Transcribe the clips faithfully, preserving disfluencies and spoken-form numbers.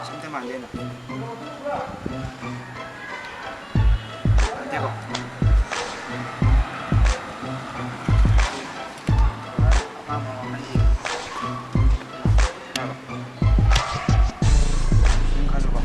ꯁꯨꯝꯇ ꯃꯥꯟꯗꯦꯅ꯫ ꯅꯠꯇꯦꯀꯣ꯫ ꯑꯄꯥꯝꯕ ꯋꯥꯈꯜ ꯌꯦꯡꯉꯣ꯫ ꯁꯨꯝ ꯈꯜꯂꯨꯀꯣ꯫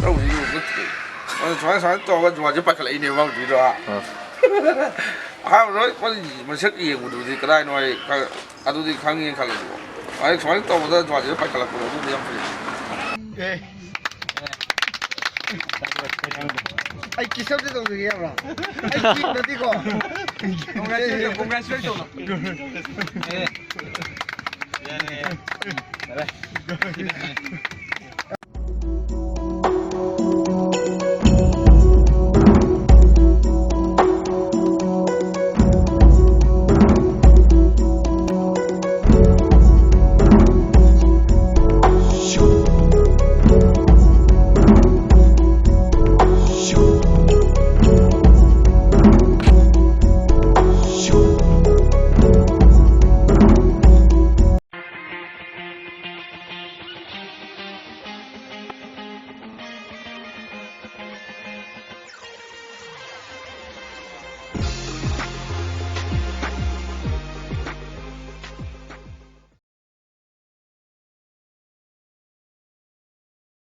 ꯇꯧꯁꯤ ꯌꯦꯡꯉꯨ꯫ ꯑꯗꯨ ꯁꯨꯃꯥꯏ, ꯁꯨꯃꯥꯏꯅ ꯇꯧꯔꯒ ꯖꯨꯋꯥꯁꯦ ꯄꯥꯏꯈꯠꯂꯛꯏꯅꯦꯕ ꯍꯧꯖꯤꯛꯀꯤꯗꯣ꯫ ꯑꯥ꯫ ꯑꯍꯥꯟꯕꯗ ꯃꯁꯛ ꯌꯦꯡꯕꯗꯨꯗꯤ ꯀꯗꯥꯏꯅꯣ ꯑꯩ ꯈ-, ꯑꯗꯨꯗꯤ ꯈꯪꯉꯦꯅ ꯈꯜꯂꯁꯤꯀꯣ꯫ ꯑꯩ ꯁꯨꯃꯥꯏꯅ ꯇꯧꯕꯗ ꯖꯨꯋꯥꯁꯦ ꯄꯥꯏꯈꯠꯂꯛꯄꯗꯣ ꯑꯗꯨꯗꯤ ꯌꯥꯝ ꯐꯩ꯫ ꯑꯦ꯫ ꯑꯩ kiss ꯑꯝꯇ ꯇꯧꯖꯒꯦ ꯌꯥꯕ꯭ꯔꯥ? ꯑꯩ ꯀꯤꯛ ꯅꯠꯇꯦꯀꯣ꯫ Congratulate, congratulate ꯇꯧꯅꯣ꯫ ꯑꯦ꯫ ꯌꯥꯔꯦ, ꯌꯥꯔꯦ꯫ ꯌꯥꯔꯦ꯫